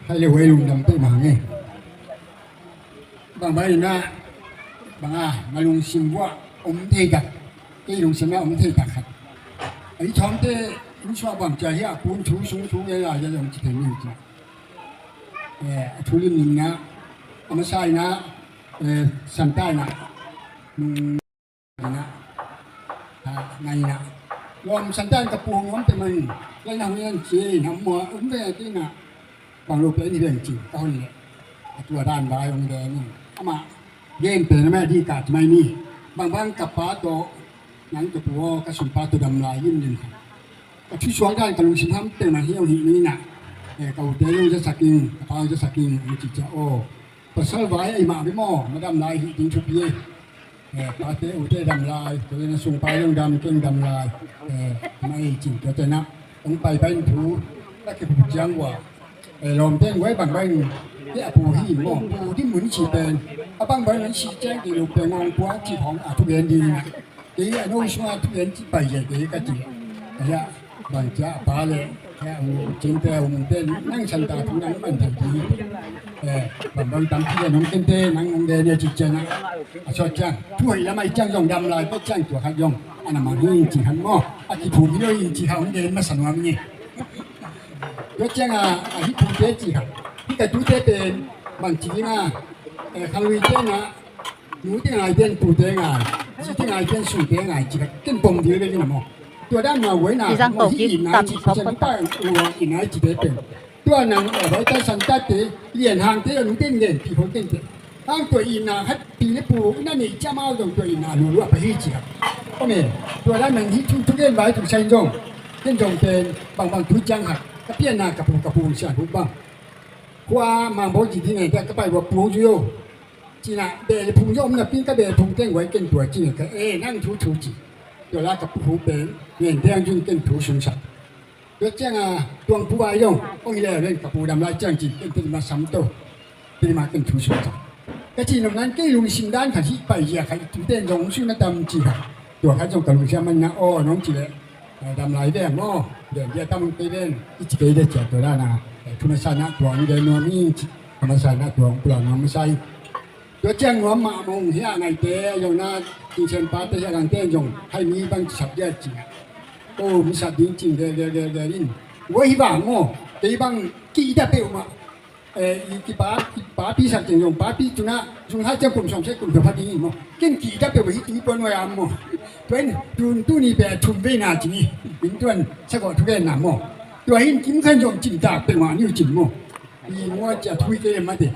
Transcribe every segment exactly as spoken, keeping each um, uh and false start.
Khai le huai lungdam peuhmah hang e. Bang bang inah bang a na lungsim vuah om thei tak, kei lungsim ah om thei tak khat. A i thawmte inn suah bang cia hi a pun thu sung thu ngei lai a zong ci thei ni ci. Eh, a thu lim inah a masa inah, eh, santa inah nung inah, ha, ngai inah lawm santa in ka pu hong om te man lai na hong en ci na mua um ve ti inah bang lo pen hi veng ci ka hon leh a tua dan vai hong ve ni. Amah gen pen amah di ka ci mai ni. Bang bang ka pa tawh nang ka pu aw ka sumpa tawh dam lai lim lim kha. Ka thusuak dan ka lungsim ham te mah hi hong hi ni inah, eh, ka ute hong zasak ing, ka pa hong zasak ing hong ci cia aw. Pasal vai ei mah ve maw, na dam lai hi ding thupi e. Eh, pate ute dam lai, tua na sung pa hong dam keng dam lai. Eh, mah ei cin tua te na hong pai pai thu ka kipuk ciang ua. Eh, lawmte in guai bang bang hi a pu hi maw, pu ding mun ci pen a bang bang mun ci ciang kei lo pen ngawng pua ci hong a thu gen ding inah. Kei a no sung a thu gen ci pai zia kei ka ci. Ahi a bang cia a pa le ahi a u cinte a u mungte nang santa thu nang man thei di. Eh, bang bang tam ci a nong kente nang nong gen a ci ciang a a suat ciang thu hei lam a i ciang zong dam lai pek ciang tua khat zong a na mang hi ci han maw. A kiphum hi lo in ci ha hong gen masa nuam ni. Tua ciang a a hi phum te ci ha hi ka tute pen bang ci na, eh, khalui te na nu te ngai ten pu te ngai, ci te ngai ten su te ngai ci ka ken pom dil ve ni na maw. Tua dan ma wai na hi ina ci pi san pa ua ina ci te pen. Tua nang a vai ta san ta te lian hang te nu te ngen pi hong ken te. Hang tua ina hat pi le pu na nei cia mau zong tua ina lu lu a pa hi ci ha. Ome, tua dan nang hi thu thu gen vai thu sai zong. Ken zong pen bang bang thu ciang ha. Ka pian na ka pu ka pu sian hu bang. Khua mang bo ci ti ngai ta ka pai wa pu zu yo. Ci na beh le phung zong om na pin ka beh le phung teng guai ken tua ci ngai ka e nang thu thu ci. Tua la ka pu pen ngen teng zun ken thu sung sa. Tua ciang a tuang pu vai zong ong hi le len ka pu dam lai ciang ci ken te ma sam to. Te ma ken thu sung sa. Ka ci nong nan kei lungsim dan khat hi pai zia khat tu ten zong sung na tam ci khat. Tua khat zong ka lungsim man na aw nong ci le. Eh, dam lai veng maw, veng dia tam kei veng, i ci kei dia cia tua dana. Eh, thu masa na tuang dia nuam in ci, thu masa na tuang pula nuam masa i. Tua ciang nuam mah mong hia ngai te, zong na, kin sen pa te hia gang te zong, hai mi bang ci sap dia ci. Oh, mi sap ding cing, dia, dia, dia, dia, in. Wai hi bang maw, kei bang ki da peu mah. Eh, i kipa, kipa pi sak ceng zong, pa pi tuna, zung hai ciang kum sawm se kum dua pha ding in maw. Ken ki da pe wa hi tui pon wa ya maw. Tuan, tun, tuni pe thum ve na cing i. In tuan, sa ko thu ve na maw. Tua hin kim khan zong cim ta pe wa niu cim maw. I maw cia thui ke ma te.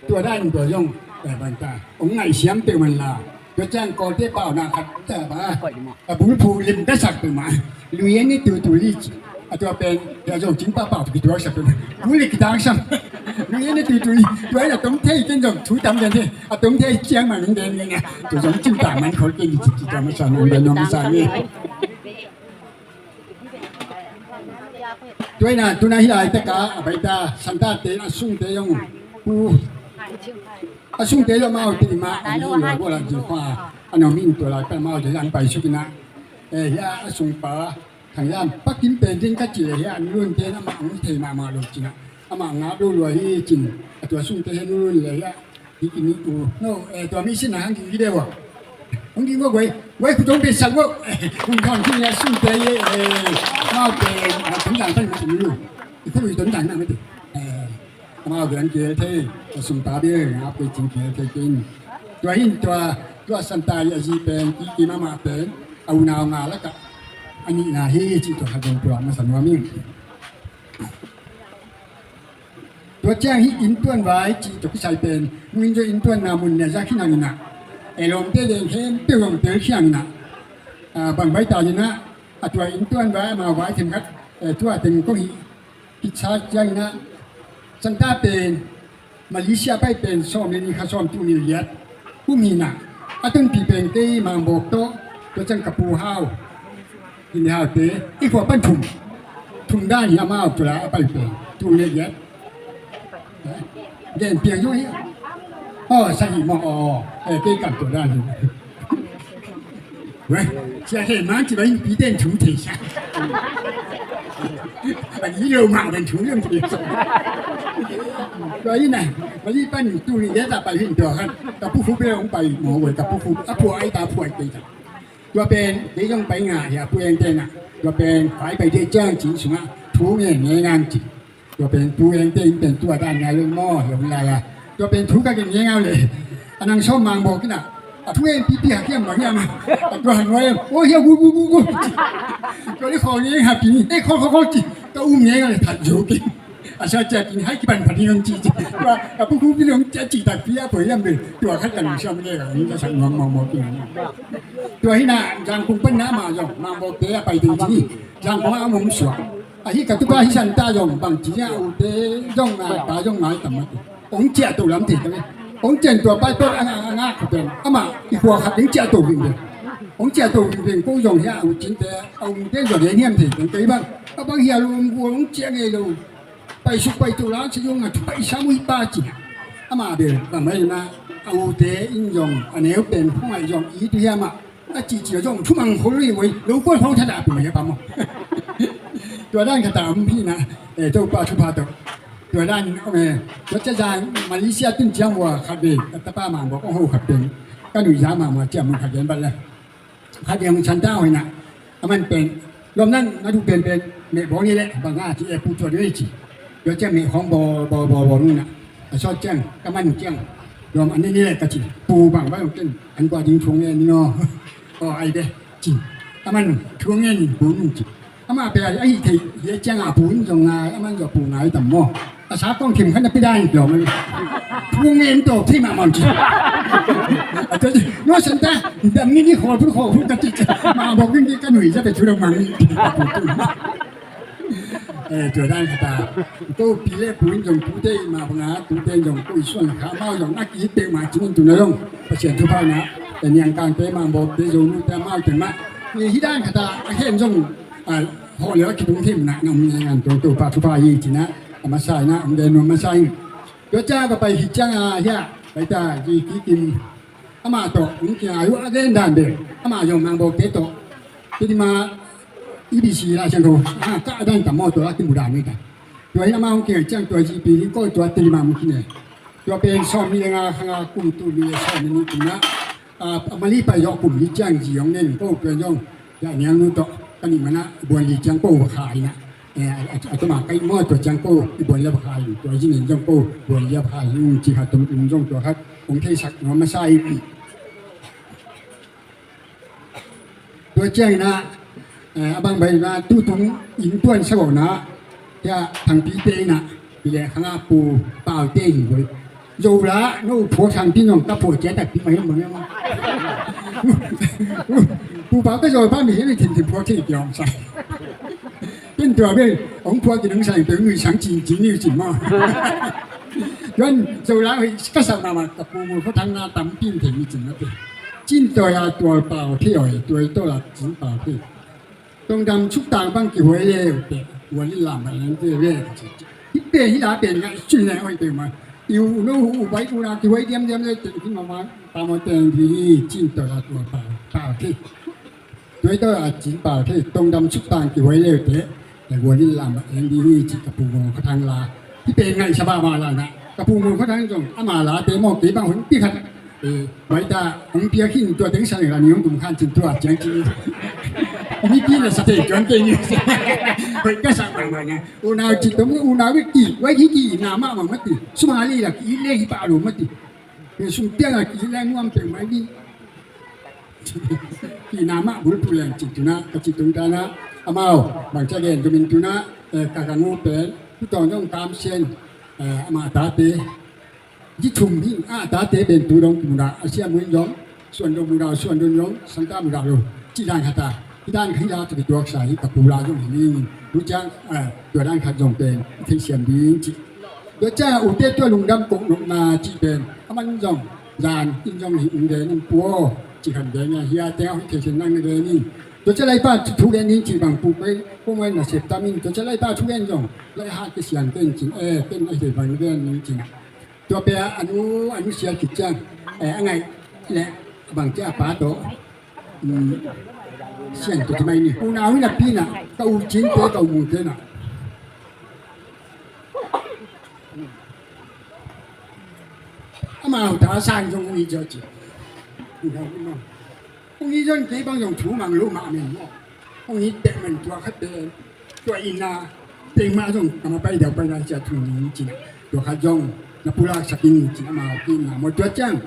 Tua dan tua zong, eh, ban ta. Ong ngai siam pe man la. Tua ciang kawlte pau na khat ta ba. A bul phu lim ka sak pe ma. Lui en ni tu tu li. A tua pen, tua zong cing pa pau tu ki tua sak pe ma. Bul li ki ta sak. Lui en ni tu tu li. Tua en a tom thei ken zong thu tam den thei. A tom thei ciang ma nung den ni na. Tua zong cing ta man khol ken ni ci ci ta ma sa nung den nong sa ni. Tua na, tu na hi lai ta ka, a bai ta, san ta te, a sung te zong. Pu. A sung te zong mau te ma, a ni ma, ko la ji khua. A no min tua lai ta mau te an pai su ki na. Eh, ya, a sung pa. Thang Yam, Pakim pen ding ka ci le hia, nu lun te na ma ang thei ma ma lo ci na. A ma nga lo lo hi cin, a tua sung te he nu lun le hia. Hi ki ni u. No, eh, tua mi sin na hang ki video wa. Hang ki wa guai, guai ku tong pe sa wa. Kung thang ki ya sung te ye, eh, mau pe, a tong dang pen ma ci ni lu. I ku lu tong dang na ma te. Eh, Amau gen kei thei, a sung ta bia ngap kei cing kei thei kin. Tua hin tua, tua san ta i a zi pen, i ki mama pen, a unau nga laka. A nih na hi ci tua khat dong tua masa nuam ing. Tua ciang hi inn tuan vai ci tua kisai pen, min zo inn tuan na mun ne za khinang ina. E lom te deng hem, pe lom te khiang ina. A, bang bai ta ina, a tua inn tuan vai, amau vai thim khat, e, tua teng kong hi. Kisa ciang ina, santa pen, Malaysia pai pen sawm le ni kha sawm tu ni liat. Kum hi na, a tunpi pen kei Mang Bawk tawh, tua ciang ka pu Hau. Kin Hau te, i khua pan thum. Thum dan hi amau tua la a pai pen, tu le liat. Gen piang zong hi. Aw, sa hi maw, aw, eh, kei kam tua dan hi. Weh, sia thei man ci ba in pi ten thu thei sia. Ban i lo ma ban thu lo thei sia. Tua hi na, mali pan tu ni, ya ta pai hin tua khan. Ka pu fu pe hong pai mo wei, ka pu fu, a pu ai ta pu ai te ta. Tua pen, kei zong pai nga, ya pu eng te na. Tua pen, pai pai te ciang ci sung a, thu nge nge ngang ci. Tua pen, pu eng te in pen tua dan ngai lo mo, ya pu la ya. Tua pen, thu ka ke nge ngang le. A nang som mang bo ki na. A thu eng pi pi ha kiam bang ya ma. A tua han wai, o ya gu gu gu gu. Tua le kho nge ha pi ni, e kho kho kho ci. Ka um nge ngang le that zo ki. A sa cia kin hai kipan pati nong ci ci. Tua ka pu pu pi nong cia ci tak pi a poi lam be. Tua khat kan siam le ka ni ka sak nuam mau mau pi nong. Tua hi na Zangkong pan na ma zong Mang Bok te a pai ting ci. Zangkong a mong suak. A hi ka tu pa hi san ta zong bang ci a u te zong ngai pa zong ngai tam ma. Ong cia to lam te ka ve. Ong cian tua pai pek a nga a nga ka pen. Ama i khua khat ong cia to ving ve. Ong cia to ving ve ko zong hi a u cin te a u te zong hi hiam te. Ong te bang. A bang hi a lu ong cia ngai lo. Pai suk pai tu lang si yung a tu pai sa mui pa ci. Ama bel bang mai na a u te in zong a neu pen phung ai zong i tu hiam a. A ci ci zong thu mang khol ri wei lo kual khol thada pi mai pa mo. Tua dan khat a um pi na. E to pa thu pa to. Tua dan e to ca zan Malaysia tun ciang wa khat be ka ta pa mang bo ko ho khat pen. Ka nui za mang wa cia mun khat gen bat le. Khat yang san ta hoi na. A man pen lom nan na du pen pen me bo ni le bang a ci e pu tua ni ci. Yo cia me hong bo bo bo bo ni na. A so ciang ka man ciang. Lom an ni ni le ka ci. Pu bang ba yong ken an kwa ding chung ne ni no. O ai de ci. A man chung ne ni pu ni ci. Ama pe a hi thei ye ciang a pu in zong ngai, a man zong pu ngai tam mo. A sa kong thim khan a pi dai zong. Pu ngen to thim a man ci. A to no san ta dam ni ni khol pu khol pu ka ci. Ma bok ni ka nui za pe thu dong mang ni. Eh, tua dan khat a. Ko pi le pu in zong pu te ma bang a pu te zong ko i suan kha ma zong a ki pe ma ci ni tu na zong. Pasian thu pa na. Te niang kang te ma bok te zong nu te ma te ma. Ni hi dan khat a a hen zong. A hawh leh a kidung thei munah na om ngai ngan to to pa thu pa hi cinah a masa inah om den nuam masa in. Tua ciang ka pai hi ciang a hiah pai ta hi ki kim ama tawh hong kia ayu a gen dan bel ama zong mangbawkte tawh Tedim a E B C la siang tho a kah dan tam maw tua a kimu dan hi ta. Tua hi ama hong kia ciang tua G P hi kawi tua Tedim a hong kine. Tua pen sawm ni le nga khang a kum tu ni le sawm ni kum na. A mali pai zawh kum li ciang zi hong nen ko pen zong. Yah niang nu tawh ka nih manah buan li ciang ko va kha inah. A tuma ka ih maw tua ciang ko i buan le va kha in tua zi nen zong ko buan li va kha in ci khat tum tum zong tua khat hong theisak nuam masa in. Tua ciang inah a bang bai inah tutung in tuan sa go na. Tia thangpi te inah. Pi le khang a pu pau te hi boi. Zo la no phuak thangpi nong ka phuak cia tak pi mai mai mai. Pu pau ka zo pa mi hi mi thin thin phuak thei kiong sa. Pen tua be ong phuak ki nong sa pe nui sang cin cin ni cin ma. Yuan zo la hoi ka sa ma ma ka pu mu kho thang na tam pin thei mi cin ma pe. Cin tua ya tua pau thei oi tua to la cin pau thei. Tongdam suk tang bang kihuai le te huai lam ba nang te le. Hi pe hi la pe ngai cun le oi te ma. Iu no hu bai ku na kihuai diam diam le te ki ma ma pa mo te di cin to la tua pa pa te. Tua to a cin pa te tongdam suk tang kihuai le te. Te huai lam ba nang di ci ka pu mo ka thang la. Hi pe ngai sa ba ma la na. Ka pu mo ka thang zong ama la te mo ke bang hun pi khat. Mai ta hong piak hin tua teng sa leng la ni hong tum khan cin tua ciang cin. Ni pi na sa te cuan te ni. Hoi ka sa bang bang na. Unau cin tom unau wik ki wai ki ki na ma ma ma ti. Sumali la ki le hi pa lo ma ti. Sum piang a ki le nuam peng mai ni. Ki na ma bul pu leng cin tuna ka cin tung ta na. Amau bang ca gen tumin tuna ka ka ngu pen. Ku tong dong kam sen ama ta te. Ji thum hi a tate pen tu dong kimudah a sia muin dong suan dong mudah suan dong dong santa mudah lo. Ci dan khata hi dan khaila tu kituak sa hi ka pula dong hi ning tu ciang tua dan khat dong pen thei siam ding ci. Tua ciang ute tua lungdam kong nok na ci pen aman dong zan in dong hi ung de ning puo ci khan de nia hia te hi thei siam nang de ning. Tua ciang lai pa thu de ning ci bang pu pai kong wai na sep tam in tua ciang lai pa thu de dong lai ha ke sian ken cin e ken ai de bang de ning cin. Tua pia a nu a nu sia khit ciang a ngaih le bang cia a pa tawh sian tua ci mai ni. Unau hi na pi na ka u cin te ka u mung te na. Mau ta sang zong ong i zaw ci. Ong i zon kei bang zong thu mang lo mah men maw. Ong i tek men tua khat pen tua ina teng mah zong kama pai dau pai lai cia thu ni cin. Tua khat zong na pulak sakin cin amau ki na maw tua ciang.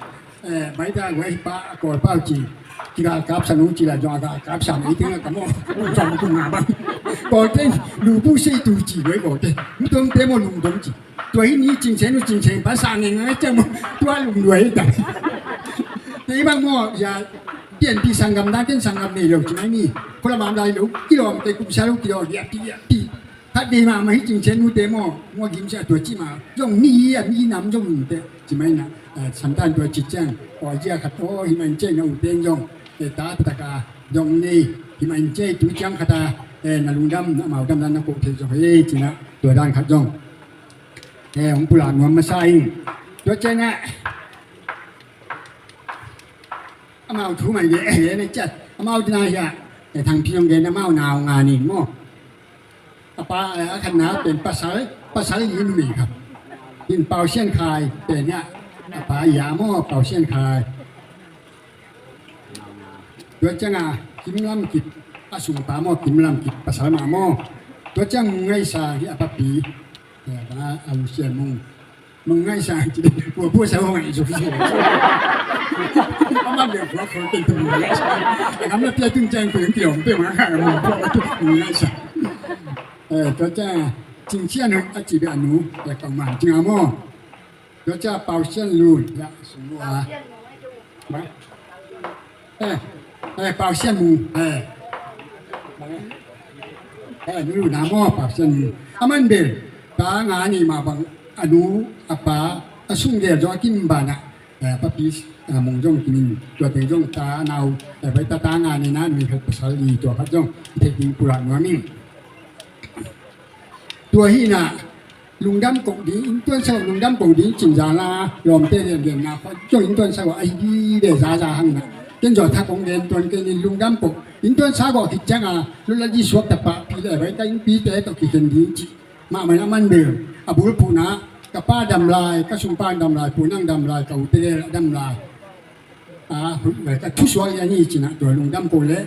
Baita guai pa a kawl pau ci. Kigal kapsan ong ci la zong a gal kapsan ei teng a kamo ong zong tung a bang. Kawl teng lu bu sei tu ci guai kawl teng. Mu tong te maw lung dong ci. Tua hi ni cingcen uh cingcen pa sa ngei ngai ciang maw tua lungduai hi ta. Tei bang maw ya pianpi sanggam dan ken sanggam nei lo ci ngai ni. Ko la mam lai lo kilawm tei kum sia lo kilawm ya pi ya pi. Khat dei mahmah hi cingcen uh te maw maw gim sia tua ci mah zong mi a mi nam zong te ci mai na. Samtan tua ci ciang aw zia khat aw hi man ciang na uh teng zong te ta taka zong nei hi man ciang tu ciang khat a na lungdam na mau dam dan na ko thei zong hi ci na tua dan khat zong. Hong pulak nuam masa in tua ciang a amau thu mai de na ciat amau dina hi a thang pi zong de na mau nau nga ni maw. A pa a khat na pen pasal pasal li numei khat in Pau Sian Khai pen a a pa ya maw Pau Sian Khai. Tua ciang a Kim Lam Kip a sung pa maw Kim Lam Kip pasal ma maw. Tua ciang Mung Ngai Sang hi a papi. Bang a a Lu Sian Mung Mung Ngai Sang ci ding kua pua sa ho ngai zo zo. A man le kua kua pen tu Mung Ngai Sang a kam na pia tun ciang tu kiom pe ma kha Mung Ngai Sang. Tua ciang Cing Sian a ci be a nu ya kau man cing a maw. Tua ciang Pau Sian Lun ya sung lua. Eh, eh, Pau Sian Mu, eh. Eh, nu na maw Pau Sian Mu. A man bel ta nga ni ma bang a nu a pa a sung gel zong a kim bana. Eh, papi a mung zong kimin tua te zong ta nau eh bai ta ta nga ni na nu khat pasal li tua khat zong thei ding pulak nuam in. Tua hi na lungdam kok ding inntuan sak lungdam kok ding cin za la lawmte lian lian na khuat zong inntuan sak a hi di ve za za hang na. Ken zaw thak kong gen tuan ken in lungdam kok inntuan sak a khit ciang a lula di suak tapa pi le vai ka innpite tawh kikhen ding ci. Mahmah na man bel a bulphuhna ka pa dam lai ka sungpa dam lai pu nang dam lai ka ute le dam lai. Ka thusuak i a ni cinah tua lungdam ko le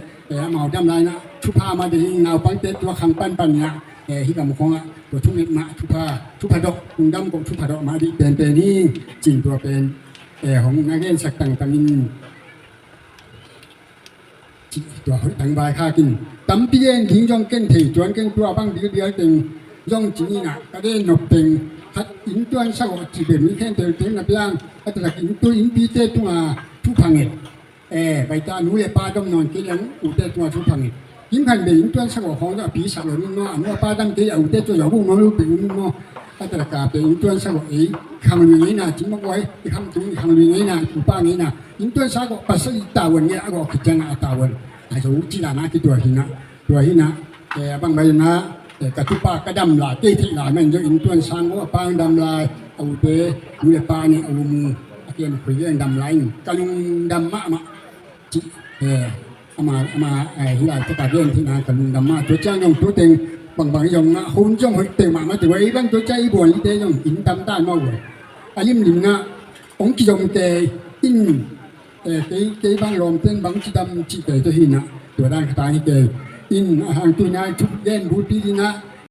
amau dam lainah thupha ma ding naupangte tua khang panpan inah hi kam khongah tua thunget mah thupha thupha dok lungdam ko thupha dok mah dih penpen hi. Cin tua pen hong na gensak tangtangin cih tua hoih tang vai khakin tampi gen ding zong ken thei tuan ken tua bang bilbial teng zong cih inah ka den nop teng khat inntuan sak awh cih bem in khen tel teng na piang a tatak inntu innpite tunga thupha nget. Baita nu le pa dom nawn kei leng ute tunga thupha nget. Kim khan bei inntuan sak awh khawng zong a pi sak lo ning maw a nu a pa dam kei a ute tua zong buk nawn lo bei ning maw. A tatak a bei inntuan sak awh ei khang lui ngeina cing mawk awh ei i kham tung i khang lui ngeina i pupa ngeina inntuan sak awh pasal i tavuan nge a gawh khit ciangah a tavuan a zo cih lana kitua hinah. Tua hinah a bang bai na ka tupa ka dam lai kei theih lai man zo inntuan sang aw a pang dam lai a ute nu le pa nih a umu a kiam khui gen dam lai in ka lungdam mahmah cih ama ama hi lai taka gen theihna ka lungdam mah tua ciang zong tu teng bangbang zong ngah hun zong hoih teng mahmah teng ei bang tua ciang i buan i te zong in tam tan mah uh a limlim ngah hong kizom kei in. Kei kei bang lawmten bang cidam cih kei tua hinah tua dan khatang hi kei in a hang tuina thup gen bulpi dinah